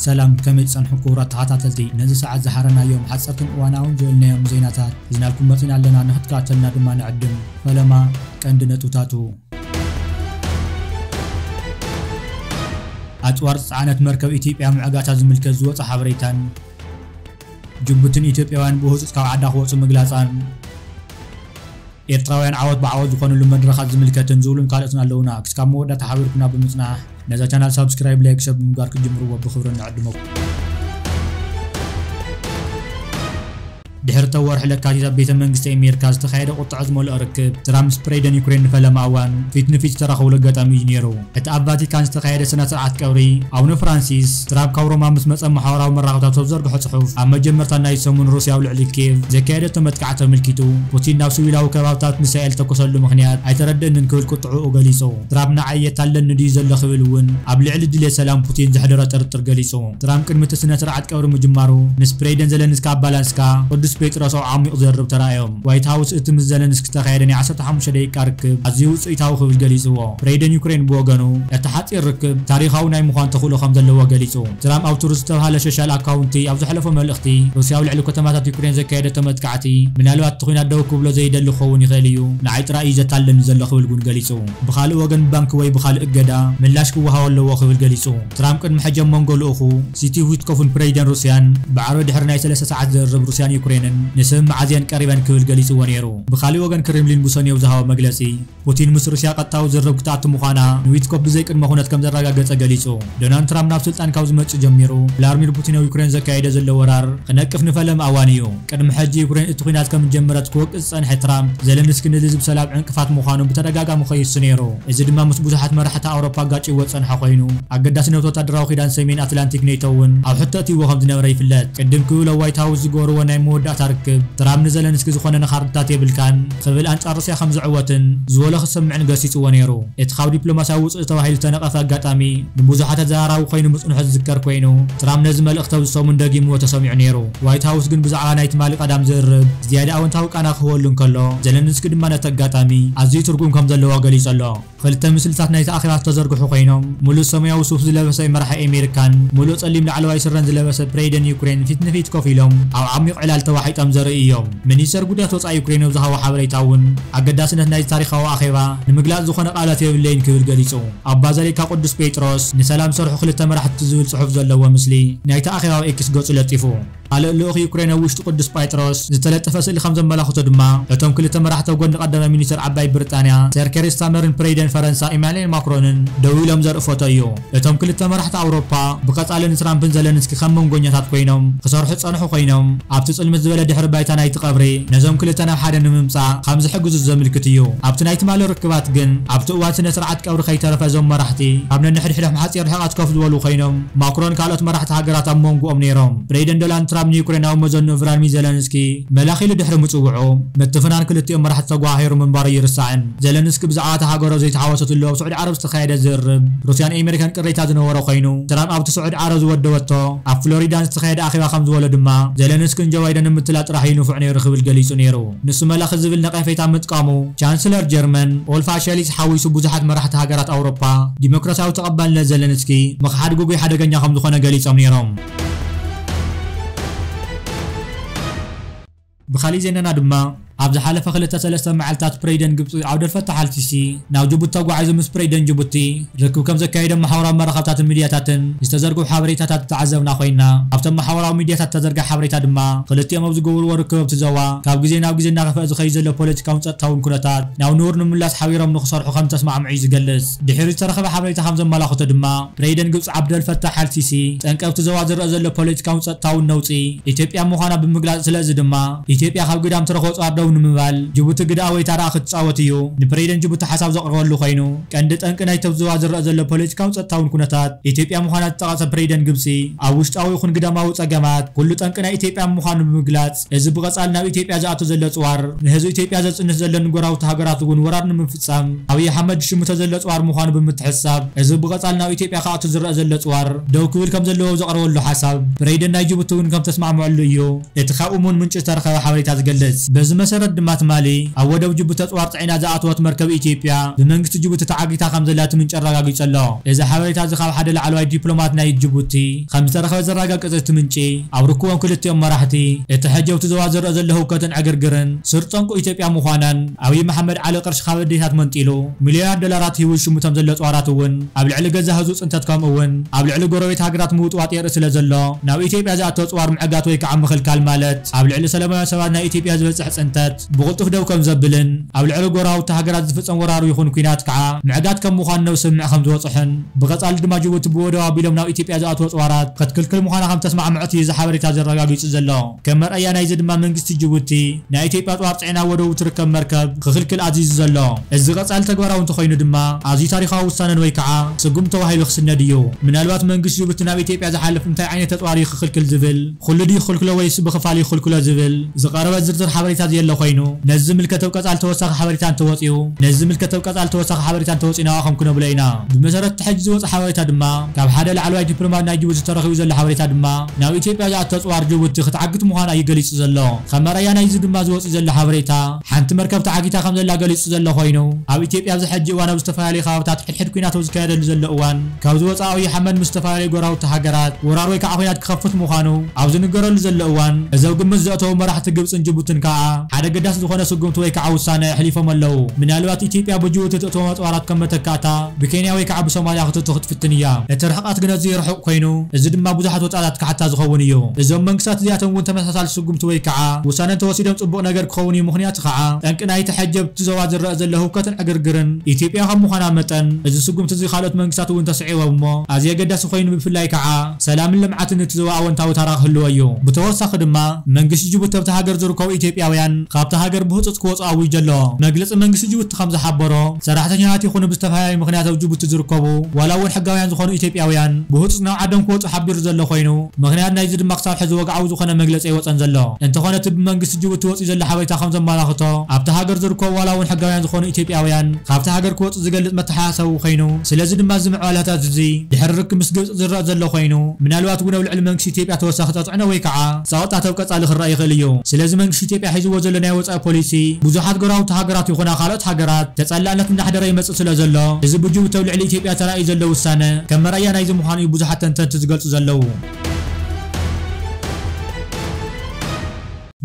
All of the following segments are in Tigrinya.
ሰላም፣ ከመይ ጸንሑ ክቡራት ተኸታተልቲ? ነዚ ሰዓት ዝሓረናዮም ሓጸርትን እዋናውን ዝበልናዮም ዜናታት ሒዝናልኩም መጺና ኣለና። ንኽትከታተልና ድማ ንዕድም። ፈለማ ቀንዲ ነጥብታቱ። ኣጽዋር ዝጸዓነት መርከብ ኢትዮጵያ ምዕጋታ ዝምልከት ዝወጸ ሓበሬታን፣ ጅቡትን ኢትዮጵያውያን ብህጹጽ ካብ ዓዳ ክወጹ ምግላጻን፣ ኤርትራውያን ዓወት ብዓወት ዝኾኑሉ መድረኻት ዝምልከትን ዝብሉን ካልኦትን ኣለዉና። ክስካብ መወዳእታ ሓቢርኩና ብምጽናሕ ነዛ ቻናል ሳብስክራይብ፣ ላይክ፣ ሸር ብምግባር ክትጅምርዎ ብኽብሪ ንዕድመኩም። ድሕሪ ተወርሒ ለካቲት ኣብ ቤተ መንግስቲ ኣሜሪካ ዝተኻየደ ቁጥዐ ዝመልኦ ርክብ፣ ትራምፕ ምስ ፕሬዚደንት ዩክሬን ንፈለማ እዋን ፊት ንፊት ዝተራኸቡሉ ኣጋጣሚ እዩ ነይሩ። እቲ ኣብ ቫቲካን ዝተኻየደ ስነ ስርዓት ቀብሪ ኣቡነ ፍራንሲስ፣ ትራምፕ ካብ ሮማ ምስ መጸ ማሕበራዊ መራኸብታት ኣብ ዘርግሖ ጽሑፍ፣ ኣብ መጀመርታ ናይ ሰሙን ሩስያ ኣብ ልዕሊ ኪየቭ ዘካየደቶ መጥቃዕቲ ተመልኪቱ፣ ፑቲን ናብ ሲቪላዊ ከባብታት ሚሳኤል ተኮሰሉ ምኽንያት ኣይተረድእንን ክብል ቁጥዕኡ ገሊጹ። ትራምፕ ንዓይ የታለኒ ድዩ ዘሎ ክብል እውን ኣብ ልዕሊ ድሌት ሰላም ፑቲን ዘሕደሮ ጥርጥር ገሊጹ። ትራምፕ ቅድሚ እቲ ስነ ስርዓት ቀብሪ ምጅማሩ፣ ምስ ፕሬዚደንት ዘለንስኪ ኣብ ባላንስካ ቅዱስ ጴጥሮስ ኣብ ዓሚቕ ዝርርብ ተራእዮም። ዋይት ሃውስ እቲ ምስ ዘለንስኪ ዝተኻየደ ናይ ዓሰርተ ሓሙሽተ ደቂቃ ርክብ ኣዝዩ ውጽኢታዊ ክብል ገሊጽዎ። ፕሬዚደንት ዩክሬን ብወገኑ፣ እቲ ሓጺር ርክብ ታሪኻዊ ናይ ምዃን ተኽእሎ ከም ዘለዎ ገሊጹ። ትራምፕ ኣብ ትሩዝ ዝተባህለ ሶሻል ኣካውንቲ ኣብ ዘሕለፎ መልእኽቲ፣ ሩስያ ኣብ ልዕሊ ከተማታት ዩክሬን ዘካየደቶ መጥቃዕቲ፣ ምናልባት እቲ ኲናት ደው ክብሎ ዘይደሊ ክኸውን ይኽእል እዩ፣ ንዓይ ጥራይ እዩ ዘታልለኒ ዘሎ ክብል እውን ገሊጹ። ብኻልእ ወገን፣ ብባንኪ ወይ ብኻልእ እገዳ ምላሽ ክወሃቦ ኣለዎ ክብል ገሊጹ። ትራምፕ ቅድሚ ሕጂ ኣብ መንጎ ልኡኹ ስቲቭ ዊትኮፍን ፕሬዚደንት ሩስያን ብዓርቢ ድሕሪ ናይ ሰለስተ ሰዓት ዝርርብ ሩስያን ዩክሬንን ንስምምዕ ኣዝየን ቀሪበን ክብል ገሊጽዎ ነይሩ። ብኻልእ ወገን፣ ክሬምሊን ብሰኑይ ኣብ ዝሃቦ መግለጺ፣ ፑቲን ምስ ሩስያ ቀጥታዊ ዝርርብ ክትኣቱ ምዃና ንዊትኮፍ ብዘይ ቅድመ ኩነት ከም ዘረጋገጸ ገሊጹ። ዶናልድ ትራምፕ ናብ ስልጣን ካብ ዝመጽእ ጀሚሩ፣ ቭላድሚር ፑቲን ኣብ ዩክሬን ዘካየደ ዘሎ ወራር ክነቅፍ ንፈለማ እዋን እዩ። ቅድሚ ሕጂ ዩክሬን እቲ ኲናት ከም ዝጀመረት ክወቅስ ዝጸንሐ ትራምፕ፣ ዘለንስኪ ንልዝብ ሰላም ዕንቅፋት ምዃኑ ብተደጋጋሚ ከይሱ ነይሩ። እዚ ድማ ምስ ብዙሓት መራሕቲ ኣውሮፓ ኣጋጭዎ ዝጸንሐ ኮይኑ፣ ኣገዳስነት ወታደራዊ ኪዳን ሰሜን ኣትላንቲክ ኔቶ እውን ኣብ ሕቶ ኣትይዎ ከም ዝነበረ ይፍለጥ። ቅድም ክብል ኣብ ዋይት ሃውስ ዝገበርዎ ናይ መወዳእታ ርክብ፣ ትራምፕ ንዘለንስኪ ዝኾነ ንኻርድታት የብልካን ክብል ኣንጻር ሩስያ ከም ዝዕወትን ዝበሎ ክሰምዕን ገሲጽዎ ነይሩ። እቲ ካብ ዲፕሎማስያዊ ውጽኢት ተባሂሉ ዝተነቐፈ ኣጋጣሚ ንብዙሓት ኣዘራራቢ ኮይኑ ምጽንሑ ዝዝከር ኮይኑ፣ ትራምፕ ነዚ መልእኽቲ ኣብዚ ሰሙን ደጊምዎ ተሰሚዑ ነይሩ። ዋይት ሃውስ ግን ብዛዕባ ናይ ትማሊ ቀዳም ዝርርብ ዝያዳ ኣወንታዊ ቃና ክህበሉ እንከሎ፣ ዘለንስኪ ድማ ነቲ ኣጋጣሚ ኣዝዩ ትርጉም ከም ዘለዎ ገሊጹ ኣሎ። ክልተ ምስልታት ናይቲ ኣኼባ ዝተዘርግሑ ኮይኖም፣ ምሉእ ሰማያዊ ሱፍ ዝለበሰ መራሒ ኣሜሪካን ምሉእ ጸሊም ላዕለዋይ ስረን ዝለበሰ ፕሬዚደንት ዩክሬን ፊት ንፊት ኮፍ ኢሎም ኣብ ዓሚቕ ዕላል ተዋሒጦም ዘርኢ እዮም። ሚኒስተር ጉዳያት ወጻኢ ዩክሬን ኣብ ዝሃቦ ሓበሬታ እውን፣ ኣገዳስነት ናይዚ ታሪኻዊ ኣኼባ ንምግላጽ ዝኾነ ቃላት የብለይን ክብል ገሊጹ። ኣብ ባዛሊካ ቅዱስ ጴጥሮስ ንሰላም ሰርሑ ክልተ መራሕቲ ዝብል ጽሑፍ ዘለዎ ምስሊ ናይቲ ኣኼባ ኣብ ኤክስ ገጹ ለጢፉ። ካልእ ልኡኽ ዩክሬን ኣብ ውሽጢ ቅዱስ ጴጥሮስ ዝተለጠፈ ስእሊ ከም ዘመላኽቶ ድማ፣ እቶም ክልተ መራሕቲ ኣብ ጎኒ ቀዳማይ ሚኒስተር ዓባይ ብሪጣንያ ሰር ኬር ስታመርን ፕሬዚደንት ፈረንሳ ኢማኑኤል ማክሮንን ደው ኢሎም ዘርኢ ፎቶ እዩ። እቶም ክልተ መራሕቲ ኣውሮፓ ብቐጻሊ ንትራምፕን ዘለንስኪ ከም መንጎኛታት ኮይኖም ክሰርሑ ዝጸንሑ ኮይኖም፣ ኣብቲ ጽልምት ዝበለ ድሕሪ ባይታ ናይቲ ቀብሪ ነዞም ክልተ ናብ ሓደ ንምምጻእ ከም ዝሕግዙ ዘምልክት እዩ። ኣብቲ ናይ ትማሊ ርክባት ግን፣ ኣብቲ እዋን ስነ ስርዓት ቀብሪ ከይተረፈ እዞም መራሕቲ ካብ ነንሕድሕዶም ሓጺር ርሕቐት ኮፍ ዝበሉ ኮይኖም፣ ማክሮን ካልኦት መራሕቲ ሃገራት ኣብ መንጎኦም ነይሮም። ፕሬዚደንት ዶናልድ ትራምፕ ንዩክሬናዊ መዘንኡ ቭላድሚር ዘለንስኪ መላኺ ኢሉ ድሕሪ ምጽውዑ፣ ምትፍናን ክልቲኦም መራሕቲ ተጓሃሂሩ ምንባሩ ኣይርሳዕን። ዘለንስኪ ብዛዕባ እታ ሃገሩ ዘይተሓወሰትሉ ኣብ ስዑዲ ዓረብ ዝተኻየደ ዝርርብ ሩስያን ኣሜሪካን ቅሬታ ዝነበሮ ኮይኑ፣ ትራምፕ ኣብቲ ስዑዲ ዓረብ ዝወደበቶ ኣብ ፍሎሪዳን ዝተኻየደ ኣኼባ ከም ዝበሎ ድማ፣ ዘለንስኪን ጆ ባይደንን ምትላል ጥራሕ እዩ ንፉዕ ነይሩ ክብል ገሊጹ ነይሩ። ንሱ መላኺ ዝብል ነቐፌታ ምጥቃሙ፣ ቻንስለር ጀርመን ኦልፍ ሻልስ ሓዊሱ ብዙሓት መራሕቲ ሃገራት ኣውሮፓ፣ ዲሞክራሲያዊ ተቐባልነት ዘለንስኪ ምኽሓድ ግጉይ ሓደገኛ ከም ዝኾነ ገሊጾም ነይሮም። ብኻሊእ ዜናና ድማ፣ ኣብ ዝሓለፈ ክልተ ሰለስተ መዓልታት ፕሬዚደንት ግብጺ ዓብደልፈታሕ ኣልሲሲ ናብ ጅቡቲ ተጓዒዙ ምስ ፕሬዚደንት ጅቡቲ ርክብ ከም ዘካየደ ማሕበራዊ መራኸብታትን ሚድያታትን ዝተዘርግሑ ሓበሬታታት ዝተዓዘብና ኮይና፣ ኣብቶም ማሕበራዊ ሚድያታት ዝተዘርግሐ ሓበሬታ ድማ፣ ክልቲኦም ኣብ ዝገብርዎ ርክብ ኣብቲ ዞባ ካብ ግዜ ናብ ግዜ እናኸፍአ ዝኸይድ ዘሎ ፖለቲካውን ጸጥታውን ኩነታት ናብ ንቡር ንምምላስ ሓቢሮም ንኽሰርሑ ከም ዝተስማዕምዑ እዩ ዝገልጽ። ድሕሪ ዝተረኸበ ሓበሬታ ከም ዘመላኽቶ ድማ፣ ፕሬዚደንት ግብጺ ዓብደል ፈታሕ ኣልሲሲ፣ ጠንቂ ኣብቲ ዞባ ዝረአ ዘሎ ፖለቲካውን ጸጥታውን ነውጺ ኢትዮጵያ ምዃና ብምግላጽ፣ ስለዚ ድማ ኢትዮጵያ ካብ ግዳም ትረኽቦ ጸዋር ደው ንምባል ጅቡቲ ግደኣ ወይ ታራኣ ክትጻወት እዩ ንፕሬዚደንት ጅቡቲ ሓሳብ ዘቕረበሉ ኮይኑ፣ ቀንዲ ጠንቂ ናይቲ ኣብቲ ዞባ ዝረአ ዘሎ ፖለቲካውን ጸጥታውን ኩነታት ኢትዮጵያ ምዃና ዝጠቐሰ ፕሬዚደንት ግብጺ፣ ኣብ ውሽጣዊ ይኹን ግዳማዊ ጸገማት ኩሉ ጠንቂ ናይ ኢትዮጵያ ምዃኑ ብምግላጽ፣ እዚ ብቐጻሊ ናብ ኢትዮጵያ ዝኣቱ ዘሎ ጽዋር፣ ንህዝቢ ኢትዮጵያ ዘጽንት ዘሎ ንጎረባብቲ ሃገራት እውን ወራር ንምፍጻም፣ ኣብይ ኣሕመድ ዝሽምቶ ዘሎ ጽዋር ምዃኑ ብምትሕስሳብ፣ እዚ ብቐጻሊ ናብ ኢትዮጵያ ክኣቱ ዝረአ ዘሎ ጽዋር ደው ክብል ከም ዘለዎ ዘቕረበሉ ሓሳብ፣ ፕሬዚደንት ናይ ጅቡቲ እውን ከም ተስማዕምዐሉ እዩ እቲ ካብ እሙን ምንጪ ዝተረኸበ ሓበሬታ ዝገልጽ። በዚ መሰረት፣ መሰረት ድማ ትማሊ ኣብ ወደብ ጅቡቲ ኣጽዋር ጽዒና ዝኣተወት መርከብ ኢትዮጵያ ብመንግስቲ ጅቡቲ ተዓጊታ ከም ዘላ እቲ ምንጪ ኣረጋጊጹ ኣሎ። እዚ ሓበሬታ እዚ ካብ ሓደ ላዕለዋይ ዲፕሎማት ናይ ጅቡቲ ከም ዝተረኸበ ዘረጋገጸ እቲ ምንጪ፣ ኣብ ርክቦም ክልቲኦም መራሕቲ እቲ ሕጂ ኣብቲ ዞባ ዝረአ ዘሎ ህውከትን ዕግርግርን ስር ጸንቁ ኢትዮጵያ ምዃናን ኣብይ መሓመድ ዓሊ ቅርሺ ካብ ኣዴታት መንጢሉ ሚልዮናት ዶላራት ሂቡ ዝሽምቶም ዘሎ ኣጽዋራት እውን ኣብ ልዕሊ ገዛ ህዝቡ ጽንተት ከምኡ እውን ኣብ ልዕሊ ጎረቤት ሃገራት ምውጥዋጥ የርኢ ስለ ዘሎ ናብ ኢትዮጵያ ዝኣቱ ኣጽዋር ምዕጋት ወይ ከዓ ምኽልካል ማለት ኣብ ልዕሊ ሰላማውያን ሰባት ናይ ኢትዮጵያ ዝበፅሕ ፅንተት ብቕልጡፍ ደው ከም ዘብልን ኣብ ልዕሊ ጎረባብቲ ሃገራት ዝፍፀም ወራር ይኹን ኲናት ከዓ ምዕጋት ከም ምዃኑ ናብ ስምምዕ ከም ዝበፅሑን ብቐፃሊ ድማ ጅቡቲ ብወደብ ኣቢሎም ናብ ኢትዮጵያ ዝኣትዉ ኣፅዋራት ክትክልክል ምዃና ከም ተስማዕምዑት እዩ እዚ ሓበሬታ ዘረጋጊፁ ዘሎ። ከም መርኣያ ናይዚ ድማ መንግስቲ ጅቡቲ ናይ ኢትዮጵያ ኣፅዋር ፅዒና ወደቡ ትርከብ መርከብ ክኽልክል ኣዚዙ ዘሎ። እዚ ቀፃሊ ተግባራዊ እንተኾይኑ ድማ ኣዝዩ ታሪኻዊ ውሳነን ወይ ከዓ ስጉም ተባሂሉ ክስነድ እዩ። ምናልባት መንግስቲ ጅቡቲ ናብ ኢትዮጵያ ዝሓልፍ እንታይ ዓይነት ኣፅዋር እዩ ክኽልክል ዝብል ኩሉ ድዩ ክኽልክሎ ወይስ ብኽፋል ይኽልክሎ ዝብል ዝቐረበ ዝርዝር ሓበሬታ ዘየለ ኮይኑ ነዚ ዝምልከት ኣብ ቀፃሊ ተወሳኺ ሓበሬታ እንተወፂኡ ነዚ ዝምልከት ኣብ ቀፃሊ ተወሳኺ ሓበሬታ እንተወፂኡ ናባኹም ክነብሎ ኢና። ብመሰረት እቲ ሕጂ ዝወፀ ሓበሬታ ድማ ካብ ሓደ ላዕለዋይ ዲፕሎማት ናይ ጅቡቲ ተረኺቡ ዘሎ ሓበሬታ ድማ ናብ ኢትዮጵያ ዝኣቱ ኣፅዋር ጅቡቲ ክትዓግት ምዃና እዩ ገሊፁ ዘሎ። ከም መረያ ናይዚ ድማ ዝወፅእ ዘሎ ሓበሬታ ሓንቲ መርከብ ተዓጊታ ከም ዘላ ገሊፁ ዘሎ ኮይኑ ኣብ ኢትዮጵያ ኣብዚ ሕጂ እዋን ኣብ ዝተፈላለዩ ከባብታት ሕድሕድ ኲናት ኣብ ዝካየደሉ ዘሎ እዋን ካብ ዝወፅእ ኣብይ ኣሕመድ ምስ ዝተፈላለዩ ጎረባብቲ ሃገራት ወራር ወይ ከዓ ኲናት ክኸፍት ምዃኑ ኣብ ዝንገረሉ ዘሎ እዋን እዚ ኣብ ግምት ዘእተዉ መራሕቲ ግብፅን ጅቡትን ከዓ ሓደ ገዳሲ ዝኾነ ስጉምቲ ወይ ከዓ ውሳነ ኣሕሊፎም ኣለዉ። ምናልባት ኢትዮጵያ ብጅቡቲ ትእትዎም ኣፅዋራት ከም መተካእታ ብኬንያ ወይ ከዓ ብሶማልያ ክትእቱ ክትፍትን እያ። እቲ ርሕቐት ግን ኣዝዩ ርሑቕ ኮይኑ እዚ ድማ ብዙሓት ወፃእታት ክሓታ ዝኸውን እዩ። እዞም መንግስታት እዚኣቶም እውን ተመሳሳሊ ስጉምቲ ወይ ከዓ ውሳነ እንተወሲዶም ፅቡቕ ነገር ክኸውን እዩ። ምኽንያቱ ከዓ ጠንቂ ናይቲ ሕጂ ኣብቲ ዞባ ዝረአ ዘሎ ህውከትን ዕግርግርን ኢትዮጵያ ከም ምዃና መጠን እዚ ስጉምቲ እዚ ካልኦት መንግስታት እውን ተስዒቦም እሞ ኣዝዩ ኣገዳሲ ኮይኑ ብፍላይ ከዓ ሰላምን ልምዓትን እቲ ዞባ ኣወንታዊ ታራ ክህልዎ እዩ። ብተወሳኺ ድማ መንግስቲ ጅቡቲ ኣብቲ ሃገር ዝርከቡ ኢትዮጵያውያን ካብቲ ሃገር ብህፁፅ ክወፁ ኣዊጁ ኣሎ። መግለፂ መንግስቲ ጅቡቲ ከም ዝሓበሮ ሰራሕተኛታት ይኹኑ ብዝተፈላለዩ ምኽንያት ኣብ ጅቡቲ ዝርከቡ ዋላ እውን ሕጋውያን ዝኾኑ ኢትዮጵያውያን ብህፁፅ ናብ ዓዶም ክወፁ ሓቢሩ ዘሎ ኮይኑ ምኽንያት ናይዚ ድማ ክሳብ ሕዚ ወግዓዊ ዝኾነ መግለፂ ኣይወፀን ዘሎ። እንተኾነ እቲ ብመንግስቲ ጅቡቲ ወፂኡ ዘሎ ሓበሬታ ከም ዘመላኽቶ ኣብቲ ሃገር ዝርከቡ ዋላ እውን ሕጋውያን ዝኾኑ ኢትዮጵያውያን ካብቲ ሃገር ክወፁ ዝገልፅ መተሓሳሰቢ ኮይኑ ስለዚ ድማ እዚ ምዕባለታት እዚ ድሕሪ ርክብ ምስ ግብፂ ዝረአ ዘሎ ኮይኑ ምናልባት እውን ኣብ ልዕሊ መንግስቲ ኢትዮጵያ ተወሳኺ ተፅዕኖ ወይ ከዓ ፀቕጥታት ኣብ ቀፃሊ ክረአ ይኽእል እዩ። ስለዚ መንግስቲ ኢትዮጵያ ሒዝዎ ዘሎ ናይ ወፃኢ ፖሊሲ ብዙሓት ጎረባብቲ ሃገራት ይኹና ካልኦት ሃገራት ተፀላእነት እናሕደረ ይመፅእ ስለ ዘሎ እዚ ብጅቡቲ ኣብ ልዕሊ ኢትዮጵያ ተራእዩ ዘሎ ውሳነ ከም መረኣያ ናይዚ ምዃኑ እዩ ብዙሓት ተንተንቲ ዝገልፁ ዘለዉ።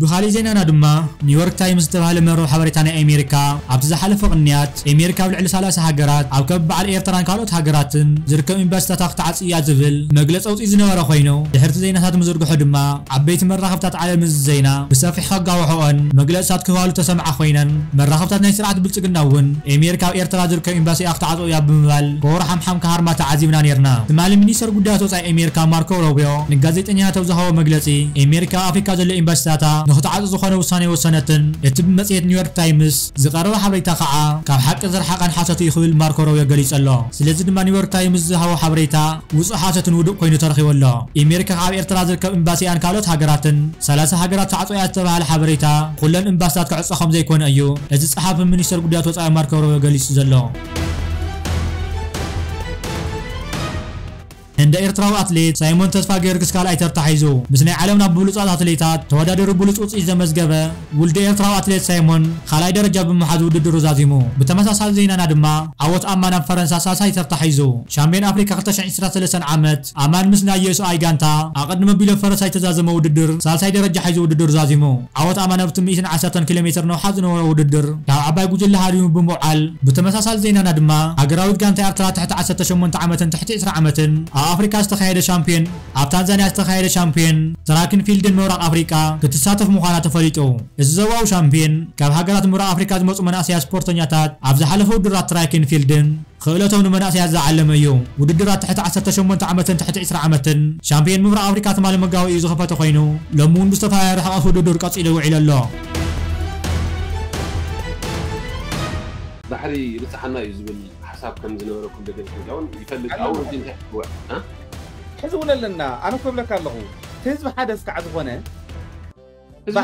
ብኻሊእ ዜናና ድማ ኒውዮርክ ታይምስ ዝተባህለ መርበብ ሓበሬታ ናይ ኣሜሪካ ኣብቲ ዝሓለፈ ቅንያት ኣሜሪካ ኣብ ልዕሊ ሰላሳ ሃገራት ኣብ ከብ በዓል ኤርትራን ካልኦት ሃገራትን ዝርከብ ኤምባሲታታ ክትዓጽ እያ ዝብል መግለፂ ኣውፂኡ ዝነበረ ኮይኑ ድሕርቲ ዜናታት ምዝርግሑ ድማ ዓበይቲ መራኸብታት ዓለም እዚ ዜና ብሰፊሕ ከጋውሖኦን መግለፅታት ክህባሉ ተሰምዓ ኮይነን መራኸብታት ናይ ስርዓት ብልፅግና እውን ኣሜሪካ ኣብ ኤርትራ ዝርከብ ኤምባሲኣ ክትዓፅኦ እያ ብምባል ከወሩ ሓምሓም ክሃርማ ተዓዚብና ነርና። ትማሊ ሚኒስተር ጉዳያት ወፃኢ ኣሜሪካ ማርኮ ሮቢዮ ንጋዜጠኛታት ኣብ ዝሃቦ መግለፂ ኣሜሪካ ኣብ ኣፍሪካ ዘሎ ኤምባሲታታ ንክትዓፁ ዝኾነ ውሳነ የወሰነትን እቲ ብመፅሄት ኒውዮርክ ታይምስ ዝቐረበ ሓበሬታ ከዓ ካብ ሓቂ ዝረሓቐን ሓሶት እዩ ክብል ማርኮ ሮቢዮ ገሊፁ ኣሎ። ስለዚ ድማ ኒውዮርክ ታይምስ ዝሃቦ ሓበሬታ ውፁእ ሓሶትን ውዱቕ ኮይኑ ተረኺቡ ኣሎ። ኣሜሪካ ካብ ኤርትራ ዝርከብ ኤምባሲኣን ካልኦት ሃገራትን ሰላሳ ሃገራት ተዓፅያ ዝተባሃለ ሓበሬታ ኩለን ኤምባሲታት ክዕፆ ከም ዘይኮነ እዩ እቲ ፀሓፊ ሚኒስተር ጉዳያት ወፃኢ ማርኮ ሮቢዮ ገሊፁ ዘሎ። እንደ ኤርትራዊ ኣትሌት ሳይሞን ተስፋ ጊዮርጊስ ካልኣይ ተርታ ሒዙ ምስ ናይ ዓለምና ብሉፃት ኣትሌታት ተወዳዲሩ ብሉፅ ውፅኢት ዘመዝገበ ውልዲ ኤርትራዊ ኣትሌት ሳይሞን ካልኣይ ደረጃ ብምሓዝ ውድድሩ ዛዚሙ። ብተመሳሳሊ ዜናና ድማ ዓወት ኣማን ኣብ ፈረንሳ ሳልሳይ ተርታ ሒዙ። ሻምፒዮን ኣፍሪካ ክልተ ሽሕን ዕስራን ሰለስተን ዓመት ኣማን ምስ ናይ ዩኤስኣይ ጋንታ ኣቐድሚ ኣቢሉ ኣብ ፈረንሳ ዝተዛዘመ ውድድር ሳልሳይ ደረጃ ሒዙ ውድድሩ ዛዚሙ። ዓወት ኣማን ኣብቲ ሚእትን ዓሰርተን ኪሎ ሜትር ነውሓ ዝነበሮ ውድድር ካብ ዓባይ ጉጅለ ሃዲሙ ብምውዓል ብተመሳሳሊ ዜናና ድማ ሃገራዊት ጋንታ ኤርትራ ትሕቲ ዓሰርተ ሸሞንተ ዓመትን ትሕቲ ዕስራ ዓመትን ኣብ ኣፍሪካ ዝተኻየደ ሻምፒዮን ኣብ ታንዛንያ ዝተኻየደ ሻምፒዮን ትራክን ፊልድን ምብራቕ ኣፍሪቃ ክትሳተፍ ምዃና ተፈሊጡ። እዚ ዞባዊ ሻምፒዮን ካብ ሃገራት ምብራቕ ኣፍሪካ ዝመፁ መናእሰያ ስፖርተኛታት ኣብ ዝሓለፈ ውድድራት ትራክን ፊልድን ክእለቶም ንመናእሰያት ዝዓለመ እዩ። ውድድራት ትሕቲ ዓሰርተ ሸሞንተ ዓመትን ትሕቲ ዕስራ ዓመትን ሻምፒዮን ምብራቕ ኣፍሪካ ትማሊ መጋቢት እዩ ዝኸፈተ ኮይኑ ሎሚ እውን ብዝተፈላለየ ርሕቐት ውድድር ቀፂሉ ውዒሉ ኣሎ። ባሕሪ ይብፅሓና እዩ ዝብል ሓሳብ ከም ዝነበረኩም ደገ ኢትዮጵያ እውን ይፈልጥ። ኣብኡ ሕዚ እንታይ ክትውዕ? እ? ሕዚ እውን ኣለና። ኣነ እኮ እብለካ ኣለኹ፣ እቲ ህዝቢ ሓደ እስካዕ ዝኾነ ህዝቢ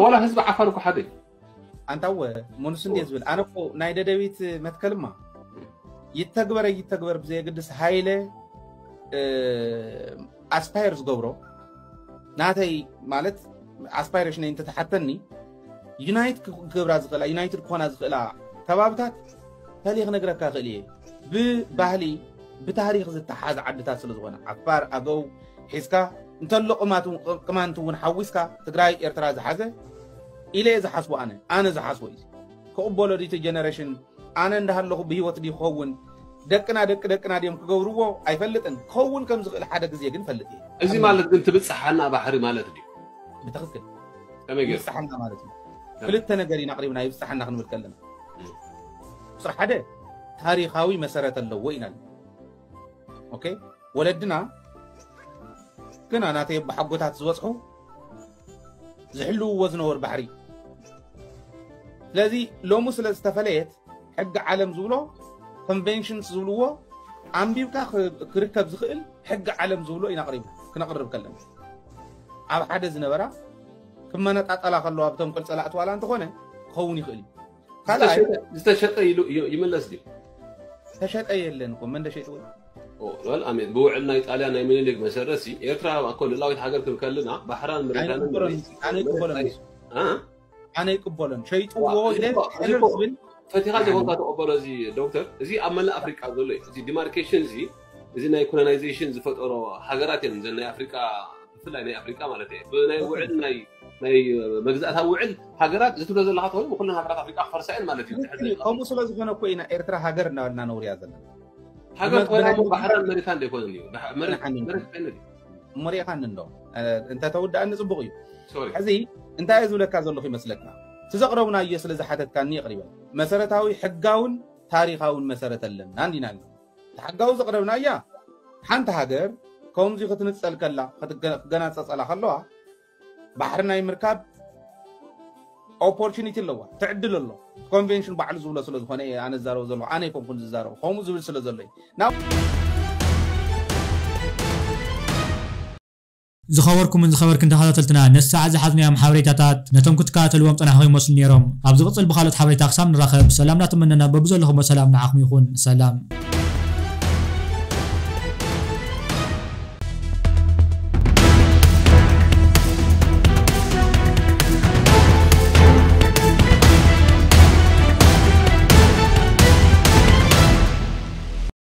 ዋላ ህዝቢ ዓፋር እኮ ሓደ እዩ። ኣንታወ መኑስ እንዴ ዝብል ኣነ እኮ ናይ ደደቢት መትከልማ ይተግበረ ይተግበር ብዘየግድስ ሃይለ ኣስፓየር ዝገብሮ ናተይ ማለት ኣስፓይሬሽነይ እንተተሓተኒ ዩናይት ክገብራ ዝኽእላ ዩናይትድ ክኾና ዝኽእላ ከባብታት ተለይ ክነግረካ ክእል እየ። ብባህሊ ብታሪክ ዝተሓዝ ዓድታት ስለ ዝኾነ ዓፋር ኣገው ሒዝካ እንተሎ ቅማንት እውን ሓዊስካ ትግራይ ኤርትራ ዝሓዘ ኢለ እየ ዝሓስቦ። ኣነ ኣነ ዝሓስቦ እዩ። ክቕበሎ ድዩ እቲ ጀነሬሽን? ኣነ እንዳሃለኹ ብህይወት ድዩ ክኸውን? ደቅና ደቂ ደቅና ድዮም ክገብርዎ? ኣይፈልጥን። ክኸውን ከም ዝኽእል ሓደ ግዜ ግን ፈልጥ እየ። እዚ ማለት ግን ትብፅሓና ባሕሪ ማለት ድዩ? ብትኽክል ከመይ ገይሩ? ይብፅሓና ማለት እዩ። ክልተ ነገር ኢና ኣቕሪብና ይብፅሓና ክንብል ከለና፣ ቁፅሪ ሓደ ታሪኻዊ መሰረት ኣለዎ ኢና። ኦኬ፣ ወለድና ግና ናተይ ኣቦሓጎታት ዝበፅሑ ዝሕልውዎ ዝነበሩ ባሕሪ። ስለዚ ሎሚ ስለ ዝተፈለየት ሕጊ ዓለም ዝብሎ ኮንቨንሽንስ ዝብልዎ ኣንቢብካ ክ- ክርከብ ዝኽእል ሕጊ ዓለም ዝብሎ ኢና ኣቕሪብና ክነቕርብ ከለና፣ ኣብ ሓደ ዝነበራ ክመነጣጠላ ከለዋ ብተንኮል ፀላእቲ ዋላ እንተኾነ ክኸውን ይኽእል እዩ። ካልኣይ ዝተሸጠ- ዝተሸጠ ኢሉ ዩ- ይምለስ ድዩ? ተሸጠ የለን እኮ መን ደሸጥዎ? ኦ፣ well፣ I mean፣ ብውዕል ናይ ጣልያን ናይ ምኒልክ መሰረት ሲ ኤርትራ እኮ ልላዊት ሃገር ክንከልና ባሕራን መሬታንን ኣይቅበሎን። ኣነ ይቅበሎን። አ? ኣነ ይቅበሎን። ሸይጥዎ ኢለ እዚ እኮ- እዚ ሕልል እኮ- ዝብል ፈቲኻ ዶ ኮንካ ተቐበሎ እዚ ዶክተር? እዚ ኣብ መላእ ኣፍሪቃ ዘሎ እዩ። እዚ ዲማርኬሽን እዚ እዚ ናይ ኮሎናይዜሽን ዝፈጠሮ ሃገራት እየን። እዘን ናይ ኣፍሪቃ ብፍላይ ናይ ኣፍሪቃ ማለት እየ። ብናይ ውዕል ናይ ናይ መግዛእታዊ ውዕል ሃገራት እዚ ትብሎ ዘለካ ተኮይኑ ብኩለን ሃገራት ኣፍሪቃ ክፈርሳ እየን ማለት እዩ። ከምኡ ስለ ዝኾነ እኮ ኢና ኤርትራ ሃገር እናበልና ነውርያ ዘለና። ሃገር ኮይና እሞ ባሕራን መሬታን ዘይኮነን እዩ። ባሕ- መሬት ሓንቲ መሬት ኮይነ ድዩ? እሞ ርኢኻኒ እንዶ እንተተውዳእኒ ፅቡቅ እዩ። ሶሪ። ሕዚ እንታይ እየ ዝብለካ ዘለኹ ይመስለካ? እቲ ዘቕረብናዮ ስለ ዝሓተትካኒ የቕሪበ። መሰረታዊ ሕጋውን ታሪኻውን መሰረት ኣለና እንዲና ኣሎ። እቲ ሕጋዊ ዘቕረብናያ ሓንቲ ሃገር ከምዚ ክትንፀል ከላ ክትገ- ክገናፀፀላ ከለዋ ባሕሪ ናይ ምርካብ ኦፖርቹኒቲ ኣለዋ፣ ትዕድል ኣሎ። ኮንቬንሽን ባዕሉ ዝብሎ ስለ ዝኾነ እየ ኣነ ዝዛረቦ ዘለኹ፣ ኣነ ኣይኮንኩን ዝዛረቦ ከምኡ ዝብል ስለ ዘሎ እዩ። ናብ ዝኸበርኩምን ዝኸበርክን ተኸታተልትና፣ ነዚ ሰዓት ዝሓዝናዮም ሓበሬታታት ነቶም ክትከታተልዎም ጸናሕኹም ይመስሉ ነይሮም። ኣብ ዝቕጽል ብኻልኦት ሓበሬታ ክሳብ ንራኸብ፣ ሰላም እናተመነና በብዘለኹሞ ሰላም ንዓኹም ይኹን። ሰላም።